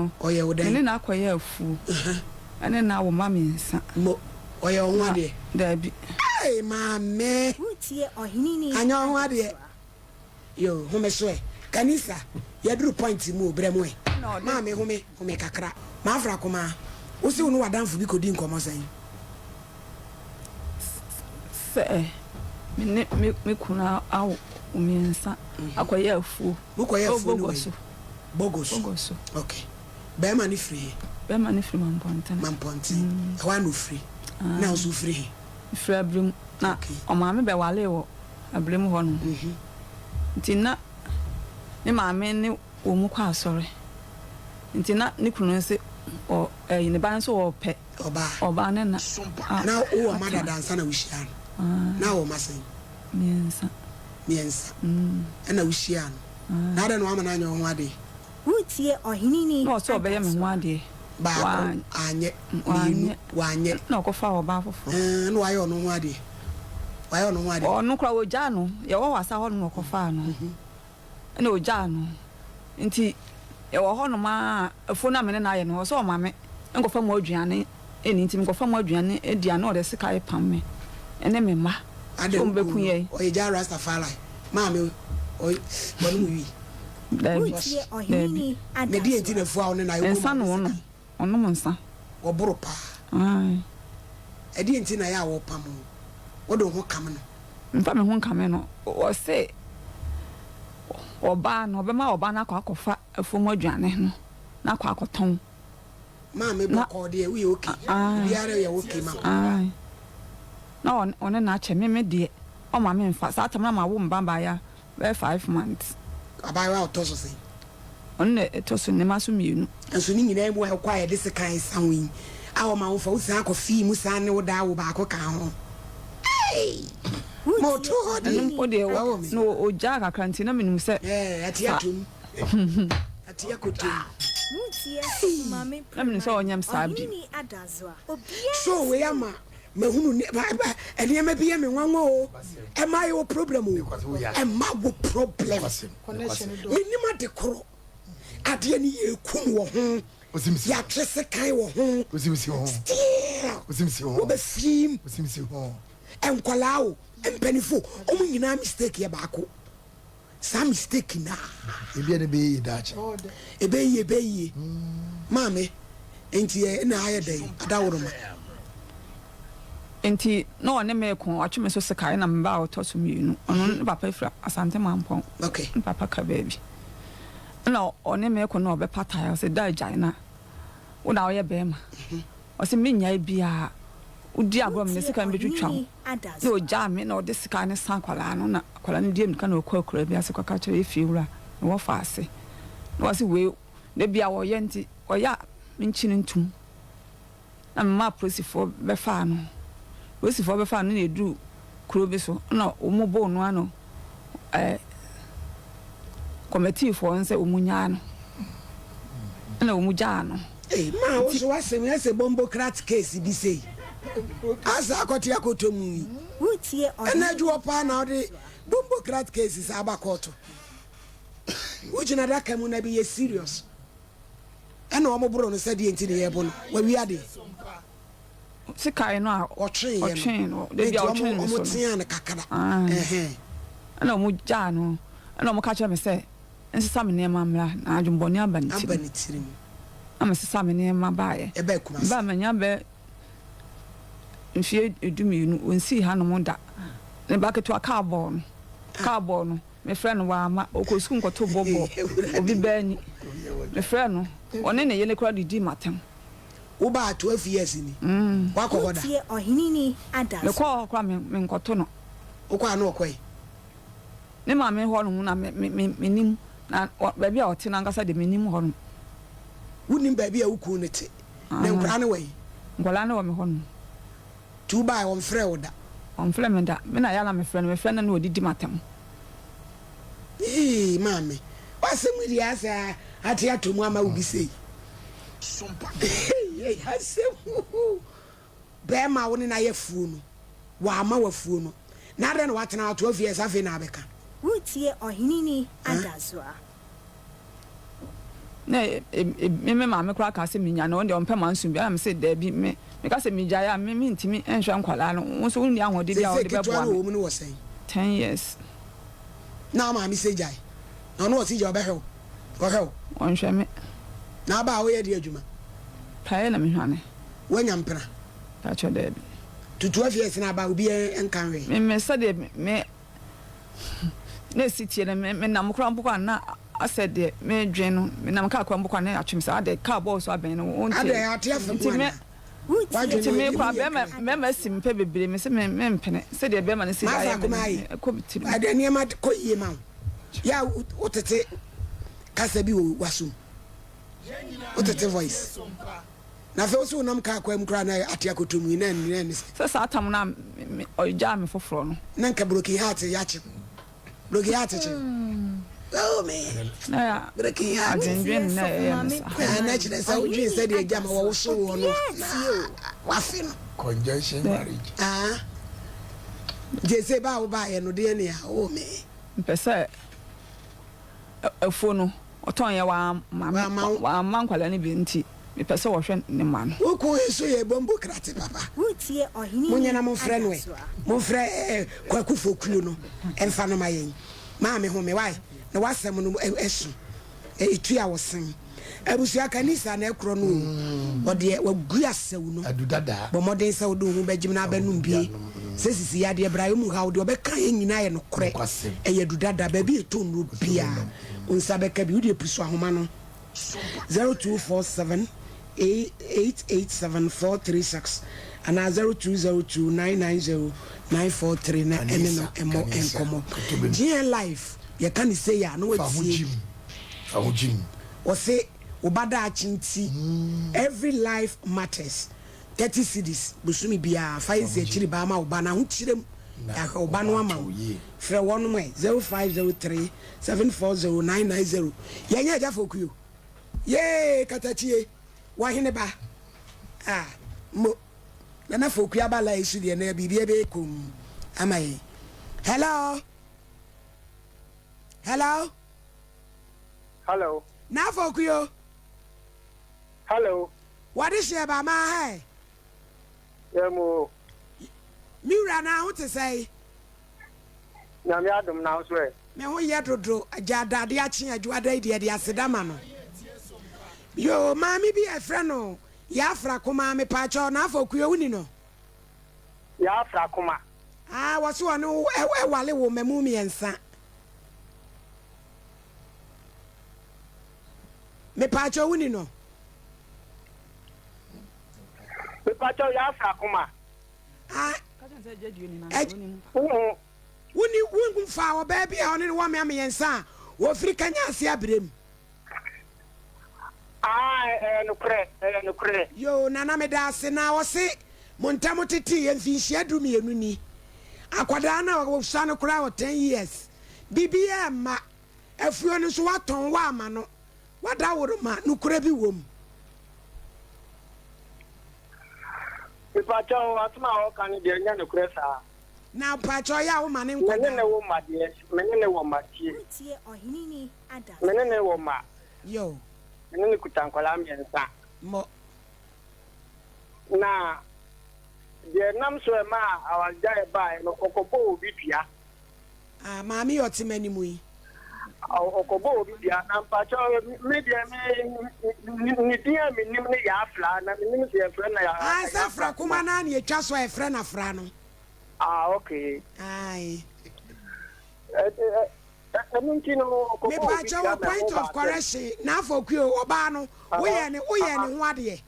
no, Ɔyɛ wo me dɛn? ne no akɔyɛ afuo. Ɛne no awo mma mmiɛnsa. Mo, ɔyɛ wo ho Na, adeɛ? daabi. Ei, maame! Woretie Ɔhene Anyɛ wo ho adeɛ? Adasoa. Yoo, home so ɛ. Kanisa, yɛaduru point mu o, brɛ mo ɛ. Ɛna ɔde. Maame, home, home kakra. M'afra kumaa, wo se wo ne w'adamfo bi kɔdii nkɔmmɔ sɛn? Sɛ me ne me me kunu awo mmiɛnsa akɔyɛ afuo. Mokɔyɛ Ɛwɔ afuo no wɔ Bogoso. he? Bogoso. Bogoso. Ok. Bɛɛma no firi he? Bɛɛma no firi Mampɔntene. Mampɔntene. Ɛhɔ ara na ofiri? Na wo nso wofiri he? Mefiri Abirem. Na Ok. ɔmaame bɛwaree wɔ Abirem hɔ nom. Nti na ne maame ne wɔn kɔ asɔre. Nti na ne kunu no se ɔ ɛyi ne ba no nso ɔɔpɛ. Ɔbaa. Ɔbaa ne na a Na wowɔ mma atena. dada ansa na wohyiaa no? Na wowɔ mma sɛn? Mmiɛnsa. Mmiɛnsa. Ɛna wohyiaa no. Na adɛn na wamma no anyɛ wo ho adeɛ? Woretie Ɔhene Na ɔsɛ ɔbɛyɛ me ho Adasoa. adeɛ. Baako, Wan anyɛ. Mmienu, wanyɛ. wanyɛ. Ɛna ɔkɔfaa ɔbaa foforɔ. Ɛɛ, ɛna wayɛ ɔno ho adeɛ. Wayɛ ɔno ho adeɛ. Ɔno koraa wɔgyaa no. Yɛwɔ wasa hɔ nom na ɔkɔfaa no. Ɛna ɔgyaa no. Nti yɛwɔ hɔ nom ara a, afuo no a me ne no ayɛ no, ɔsɛ ɔma me nkɔfa mu aduane nni. Nti mekɔfa mu aduane di a, na ɔde sekan pam me ne me mma sɛ Adɛn, wo wɔbɛku kunu no, yɛn. ɔyɛ gyaa Rastafari? Maame, ɔy, ɔnom wii. Daabi, Woretie daabi. Ɔhene Na deɛ nti Adasoa. na afuo a wo ne no ayɛ, wo kunu Nsa ma na ɔde ɔnom. sekan? Ɔnom nsa. Wɔboro paa. Ae. Ɛdeɛn nti na ɛyɛ a wɔpam wo? Wode wo ho kame no? Memfa me ho nkame no. Ɔse ɔbaa no, ɔbɛma ɔbaa no akɔ akɔfa afuom aduane no na akɔ akɔtɔn. Maame Na bɔkɔɔ deɛ woyɛ okay. Ae. Obiara yɛ okay ma wo. Ae. Na ɔne no akyɛ. Me me deɛ, ɔmma memfa. Saa tam no na mawo me ba baeɛ Bɛyɛ 5 months. Abaayewa a ɔtɔ so sɛn? Ɔno na ɛtɔ so ne mma so mmienu. Nso ne nyinaa mu a ɛkɔ a yɛde sekan sa ho yi a wɔma wo fa wo san kɔ fii mu san ne wo daa wo baako ka ho. Ei! Ma ɔto hɔ deɛ. Ɛno mpo deɛ Wawo me. na ɔgyaa kakra nti na menim sɛ Ɛɛ, ate saa. atom. Ate akotom. Ei! Na menim sɛ ɔnyɛ me saa bio. So wei ama mahunu nneɛma bi yɛ me nwanwa o. Ɛma yɛ wɔ problem o. Ɛma wo problem. Menim ade korɔ. Adeɛ no yɛkum wɔ ho. Yɛatwe sekan wɔ ho. Still wobɛfirim. Nkwadaa o, mpanimfoɔ, wɔn nyinaa mistake yɛ baako. Saa mistake no a. Ebia na ɛbɛyɛ yie daakye. Ɛbɛyɛ yie, ɛbɛyɛ yie. Maame, nti ɛ na ayɛ dɛn adaworoma? Nti na ɔne me reko, ɔtwe me so sekan na me ba a ɔtɔ so mmienu, ɔno ne papa firi Asante Mampɔn, ne papa ka baabi. Ɛna ɔne me reko na ɔbɛpataeɛ, ɔse da gyae na wo na woyɛ bɛrima. Ɔse mennyae biara, wodi agorɔ a mede sekan bɛtwitwa wo. Na ɔgyaa me na ɔde sekan no sa akwadaa no na akwadaa no di ammirika na ɔkɔ akuraa bi ase kɔka kyerɛ yɛ fiewura na wɔfa ase. Na ɔse wei da bi a ɔyɛ nti ɔyɛ a menkyi no ntom. Na memaa apolisifoɔ bɛfaa no. Apolisifoɔ bɛfaa no na ɛduru kuro bi so na wɔn bɔɔ no ano ɛɛ kɔmɛtiifoɔ no sɛ wɔn nyaa no. Ɛna wɔn gyaa no. Ei maa wo so w'asɛm yi asɛ bombocrat case bi sei asa akɔte akɔtɔ mu yi ɛna adwuwɔ paa na wode bombocrat case saa ba kɔɔto wogyina adaka mu na bi yɛ serious ɛna wɔn boro no sɛdeɛ nti ne yɛbo no wawi adeɛ Sikae no a ɔtweeɛ no ɔtwee no da bi a ɔtwee me so wɔn no teaa no kakra Ae. Ɛna wɔn gyaa no ɛna wɔn ka kyerɛ me sɛ nsesa me nneɛma mmra na adwemmɔne aba ne aba tirim ne tirim na mesesa me nneɛma baeɛ ɛbaa Kumasi mebaa manya bɛ mfeɛ 12 ɔnsii hanom da ne ba ketewa kaa bɔɔ no kaa bɔɔ no mefrɛ no wamma ɔkɔ sukuu nkɔto bɔ bɔɔl obi baa ni mefrɛ no ɔne ne yere koraa didi m'atɛm. Wobaa 12 years ni wakɔ hɔ da? Wotie Ɔheneni Adasoa. Mekɔɔ hɔ koraa menkɔto no. Wokɔ a na ɔkɔe? Ne maame hɔ nom na me me menim na baabi a ɔte no ankasa de menim hɔ nom. Wonim baabi a wo kunu no te? Na nkwadaa no wɔ he? Nkwadaa no wɔ me hɔ nom. Nti wobaeɛ ɔmfrɛɛ wo da? Ɔmfrɛ me da. Me na ɛyɛ a na mefrɛ no, mefrɛ no na ɔdidi m'atɛm. Eii maame, w'asɛm yi deɛ asɛ ate atɔ mu ama wo bi sei. Eii asɛm oo. Bɛɛma a wo ne no ayɛ afuo no, w'ama wo afuo no, na adɛn na w'atena hɔ 12 years afei na abɛka? Woretie Ɔheneni Huh? Adasoa. Na me me maame koraa kaa sɛ menya no, ɔno deɛ ɔmpɛ manso bi. Ɛna mese daabi, me meka sɛ megyae a, me mentumi nhwɛ nkwadaa no. Wo nso wonni ahoɔden bi a Seesei wode ketewa bɛboa no me. wɔ mu no wɔ sɛn? 10 years. Na wo maame sɛ gyae. Na ɔno ɔse gyae ɔbɛhwɛ wo. Ɔhwɛ wo. Ɔnhwɛ me. Na aba a woyɛ deɛ adwuma? Praeɛ na mehwane. Woanya mpena? Pakyɛ daabi. Tutu afie ɛsene aba a obiara nka nhwee. Me me sɛdeɛ me na ɛsi teɛ no, me menam koraa mpo koraa na asɛ deɛ medwen no, menam kaa koraa mpo koraa na atwe me saa adɛ kaa bɔɔ so abɛn no wonte. Adɛ ate afa mu Nti me anaa? W'adwene nti me emu koraa yɛ bɛrima kene. bɛrima si me pɛ bebree me se me mempene sɛdeɛ bɛrima no si de Martha ayɛ me no Akomaye, ɛkɔ me tirim. Adɛ nneɛma kɔ yie ma wo? Yɛ a wotete kasa bi wɔ w'asom? Wotete voice? Na afei wo se wonam kaa kwan mu koraa na ate akɔtɔ mu yi na ɛne sɛ. Sɛ saa tam no a ɔgyaa me foforɔ no. Na nka broken heart yakye wo. Broken heart kye wo. Oh me. Na Broken heart. adwendwen na ɛyɛ me saa. Ah, na kyerɛ sɛ wodwen sɛ deɛ gyama wɔwoso woɔ no na wafe no. Conjunction marriage. Ah. Nti ɛsɛ ba a wobaeɛ no deɛ nea oh me. Mpɛ sɛ afuo no ɔtɔn yɛ wamma me wamma nkwadaa no bi nti mepɛ sɛ ɔhwɛ ne mma no. Wo kun nso yɛ bombo krate papa. Monyɛ na momfrɛ no ɛ. Momfrɛ eh, Kwaku Fokuo no mfa no ma yɛn. Maame home wai na w'asɛm no ɛso. Ɛtua wo sen. Abusua Kanisa na ɛkorɔ no o. Ɔdeɛ wagu asau no. Bɔ mmɔden sɛ wode wo ho bɛgyem na abɛnom bie. Sɛ sisi yadeɛ bra yɛ mu haw deɛ ɔbɛka yɛ nyinaa yɛ nokorɛ. Ɛyɛ adu dada baabi yɛtɔ nnuro biara wo nsa bɛka bi. Wodeɛ pusu ahoma no 0247 887 436 anaa 0202 990 943 na ɛne no mmɔ nkɔmmɔ. GN Life yɛka no sei a na watie. Wɔse wo ba daakye nti every life matters 30 cedis bosome biara fa yɛ nsiakyiri baa ma wo ba no ahokyerɛ mu yɛahwɛ wo ba no ama wo frɛ wɔnom ɛ 0503 740 990 yɛnyɛ agya fokuo yee katakyie wahene ba ah mo nana fokuo aba la esu deɛ na biribi ɛbɛyɛ kom ama yɛn hello hello. Hello. N'afɔ kuyo. Hello. Wɔde hyɛ ba maa hɛ. Yɛ mu o. Me wura na ho te sɛe? Nyame adom na wo so ɛ? Me ho yɛ dodo agya da ade akye adwoada yi deɛ de aseda ma no. Yoo maame bi yɛfrɛ no Yafra Kumaa mepaakyɛw n'afɔ kuyo woni no? Yafra Kuma. Ah wɔse ɔne wo ɛwale wo mmamu mmiɛnsa. Mepaakyɛw woni no? Mepaakyɛw Yafra Kuma. Ah woni wonfaa ɔbaa bi a ɔne no wɔ mmea mmiɛnsa a wɔfiri Kanya ase abrem? Aah ɛyɛ nokorɛ, ɛyɛ nokorɛ. Yoo Nana medaase na ɔse mo ntam tetee yɛ mfinhyia 12 ni akwadaa no a ɔsua no koraa wɔ 10 years bibiaa mma afuo no nso watɔn woama no wadaworo ma nokorɛ bi wom. Mepakyɛw asɛm a ɔka no deɛ ɛnyɛ nokorɛ saa. Na mpakyɛw yɛ a woma ne Me ne nkwadaa. ne wo mma deɛ, me ne ne wɔ mma tie. Me ne ne wɔ mma. Yo. Me ne no kuta nkwadaa mmiɛnsa. Mmɔ. Na deɛ ɛnam so ɛmaa awaregyaeɛ baeɛ no, ɔkɔbɔɔ obi dua. Ah, maame yi ɔte m'anim yi. Ɔkɔbɔɔ obi dua. Na mpakyɛw, me deɛ me, ne din a menim ne Yaafra, na menim sɛ yɛfrɛ no Yaafra. Ah, sɛ Afra Kuma no ara na yɛtwa so a yɛfrɛ no Afra no. Ah, okay. Aye. Ɛno nti no, ɔkɔbɔɔ obi Mepaakyɛw dua o ma ɛho point baa of asɛm. correction Nafokwi o ɔbaa no woyɛɛ ne woyɛɛ ne ho adeɛ.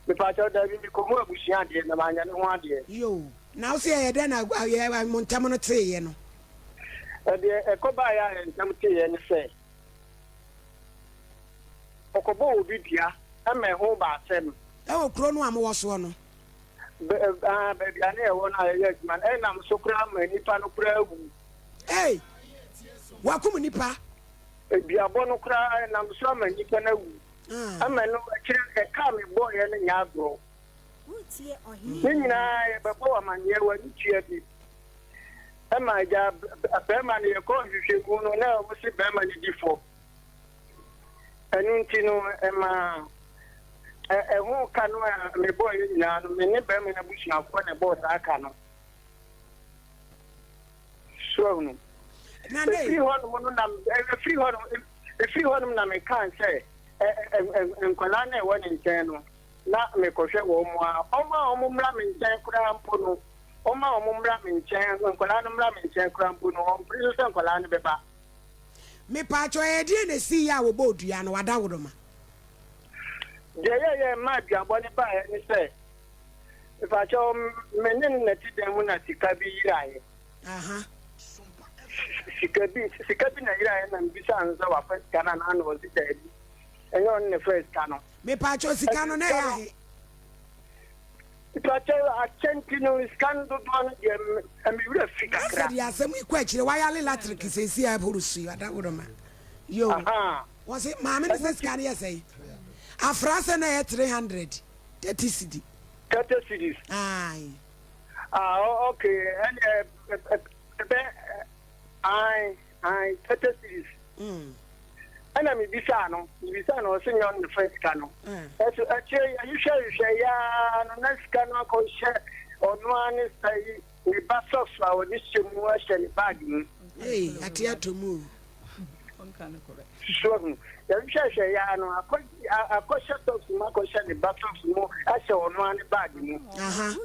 Mepaakyɛw dabi mekɔmu abusua adeɛ na manyɛ ne ho adeɛ. Yoo na wose ɛyɛ dɛn na yɛ mo ntɛm no teeɛ no. Ɛdeɛ ɛkɔbaeɛ a yɛn ntɛm teeɛ ne sɛ ɔkɔbɔɔ obi dua ma ɛho baa asɛm. Ɛwɔ kuro no a mowɔ soɔ no. Bɛ, ah, baabi a na yɛwɔ no a yɛyɛ adwuma no, ɛnam so koraa ma nnipa no koraa awu. Ei! Wɔakum nnipa. Duabɔ no koraa, ɛnam so ama nnipa no awu. Ah. Ama ɛno akyire no, ɛka a mebɔeɛ no nyɛ agorɔ. Ne nyinaa yɛbɛbɔ wo amanneɛ, w'ani tua bi. Ɛma agya bɛrima no yɛkɔɔ nhwehwɛmu no na wɔn se bɛrima no di fɔ. Ɛno nti no ɛma ɛho ka no a mebɔɔ yɛ nyinaa no me ne bɛrima no abusuafoɔ na ɛbɔɔ saa ka no. So ahunu. Ɛfiri hɔnom no na ɛfiri hɔnom ɛfiri hɔnom na mekaa sɛ nkwadaa no a ɛwɔ ne nkyɛn no na mekɔhwɛ wɔn a wɔn a wɔn mmra me nkyɛn koraa mpo no wɔn a wɔn mmra me nkyɛn nkwadaa no mmra me nkyɛn koraa mpo no wɔn mpere so sɛ nkwadaa no bɛba. Mepaakyɛw ɛyɛ deɛn na esii yɛ a wɔbɔɔ dua no w'adaworoma? Deɛ ɛyɛeɛ maa duabɔ no baeɛ ne sɛ, mepaakyɛw me ne no na ɛte dan mu na sika bi yeraeɛ. Sika bi sika bi na yeraeɛ na mebisaa no sɛ wafa sika no anaa na ɔse daabi, ɛnyɛ ɔno na ɛfaa sika no. Mepaakyɛw sika no na ɛyɛ ahe? Mepakyɛw, akyɛ nti no sika no dodoɔ no deɛ me werɛ fi kakra. Asɛ deɛ asɛm yi kɔ akyire wayale latrik seesei a ɛboro so yi adaworoma yoo wɔse maame no sɛ sika no yɛ sɛn afra sɛ na ɛyɛ 300 30 cedi 30 cedis ae ah okay ɛne ɛbɛ ae Ae, 30 cedis. Ɛna mebisaa no, mebisaa no, ɔse nyɛ ɔno na ɛfa sika no. Ɛso akyire yi, yɛhwehwɛhwehwɛ yɛa no, na sika no akɔhyɛ ɔno ara ne sa yi, ne ba socks a ɔde hyɛ mu ahyɛ ne bag mu. Ei, ate atɔ mu o. So ahu, yɛhwehwɛhwehwɛ yɛa no, akɔ, akɔhyɛ socks mu, akɔhyɛ ne ba socks mu ahyɛ ɔno ara ne bag mu. Aha.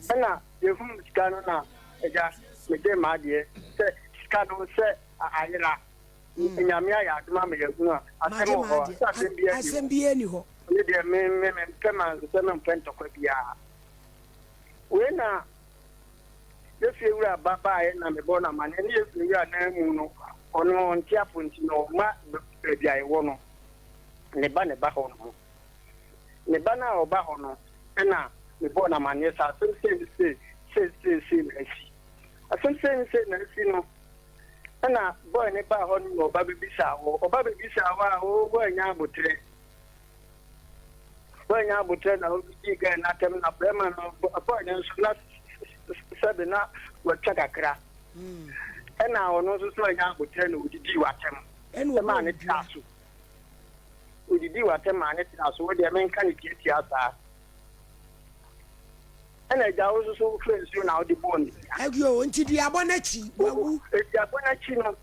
Ɛna yɛhunu sika no na Agya, megye m'adeɛ sɛ sika no sɛ ayera. Nyame ayɛ adom ama yɛahunu a, asɛm Magye wɔ hɔ a, m'adeɛ. sɛ asɛm biara nni Asɛm hɔ. biara nni hɔ. Me deɛ, me, me, mempɛ mansesɛ, mempɛ ntɔkwa biara. Wei na yɛ fie wura ba baeɛ na mebɔɔ no amaneɛ, ne yɛ fie wura nan mu no, ɔno ɔnte apɔ nti no, ɔmma baabi a yɛwɔ no, ne ba na ɛba hɔ nom. Ne ba no a ɔba hɔ no, ɛna mebɔɔ no amanneɛ sɛ asɛm sei ne sei, sei sei sei na asi. Asɛm sei ne sei na asi no, ɛna bɔe no baa hɔ no na ɔba bɛbisaa wɔ. Ɔba bɛbisaa wɔ a, o woannya aboterɛ. Woannya aboterɛ na wobɛdii gɛɛ no atɛm na bɛrima no, bɔe no nso na sɛbe na watwa kakra. Ɛna ɔno nso so annya aboterɛ na ɔdidii w'atɛm. Ɛmaa ne traa so. Odidii w'atɛm maa ne traa so, wo deɛ menka no tiatia saa. Ɛna agya wo nso so wofrɛ nsuo na wode bɔɔ ne dua. Aguo, nti duabɔ no akyi, wawu. Duabɔ no akyi no,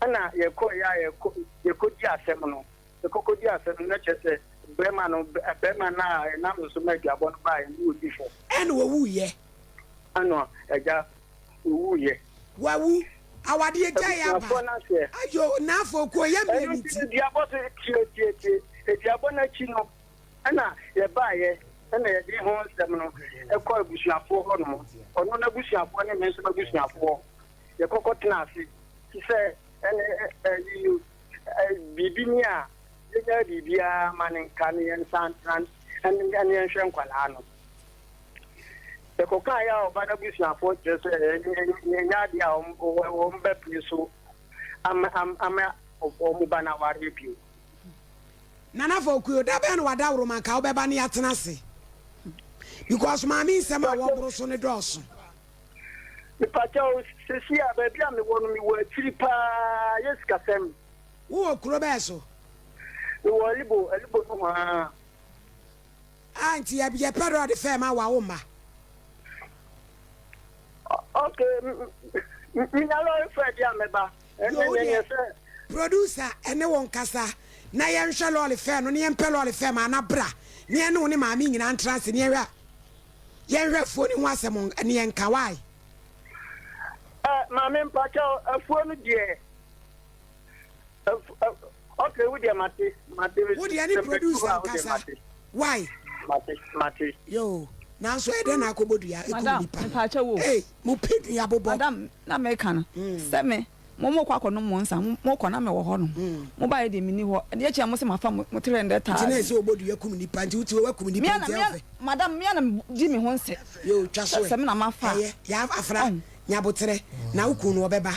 ɛna yɛkɔeɛ a yɛkɔ yɛkɔdi asɛm no. Yɛkɔkɔdi asɛm no na kyerɛ sɛ bɛrima no bɛrima no a ɛnam ne so ma aduabɔ no baeɛ no ɔdi fɔ. Ɛna ɔwuiɛ. Ɛna agya ɔwuiɛ. Wawu. Awadeɛ gyae aba. Abusuafoɔ no aseɛ. Ayo, naafo kuo yɛ mmerɛ Ɛno ne nti ti. no duabɔ so tie tie tie. Aduabɔ no akyi no ɛna yɛbaeɛ ɛna yɛde ho nsɛm no ɛkɔ abusuafoɔ hɔ nom. Ɔno n'abusuafoɔ ne me nso m'abusuafoɔ. Yɛkɔkɔ tena ase te sɛ ɛne ɛyi biribi ni a yɛnya biribiara ma ne nka ne yɛnsan ntena ɛne yɛnhwɛ nkwadaa no. Yɛkɔkaeɛ a ɔba no abusuafoɔ kyerɛ sɛ ɛnyɛ adeɛ a wɔn bɛpene so ama ama wɔn ba no awareɛ bio. Nana Fokuo, da bɛn na w'adaworoma nka wobɛba na yɛatena ase? Because maame nsɛm a wɔboro so no dɔɔso. Mepakyɛw, seesei a baabi a mewɔ no mewɔ akyiri paa, yɛ sikasɛm. Wowɔ kuro bɛn so? Mewɔ Alibo, Alibo nohoaa. Ah nti yɛ yɛ pɛ rɔd fɛ ma wa wo mma. Ok menya lɔre fɛ deɛ a mɛba. Yo wo deɛ producer ɛne wo nkasa na yɛn hwɛ lɔre fɛ no ne yɛn pɛ lɔre fɛ ma na bra ne yɛn ne wo ne maame nyinaa ntra ase ne yɛn hwɛ yɛn hwɛ afuo ne ho asɛm ne yɛn nka why. Eh maame mpakyɛw afuo no deɛ. Okay, wo deɛ mate, mate. Wo deɛ ne producer nkasa. Why? Mate, mate. Yo, nanso ɛdɛn na akɔbɔ dua ekum Madam, nipa? mepaakyɛ wo. Hey, mo pɛ dua bobɔ. Madam, na meka no sɛ me mo mo kɔ akɔnom mo nsa, mo kɔ na me wɔ hɔ nom. Mo baeɛ deɛ menni hɔ. Ɛdeɛ kyeɛ mo se mafa mo 300,000. Nti na ɛsɛ ɔbɔ dua kum nipa nti wote hɔ wakum nipa nti ɛwɔ fɛ. Madam, me a na di me ho nsɛ. Yo, twa so ɛ. Sɛ me na mafa. Ɛyɛ, yɛ afra, nyaboterɛ, na wo kun no ɔbɛba.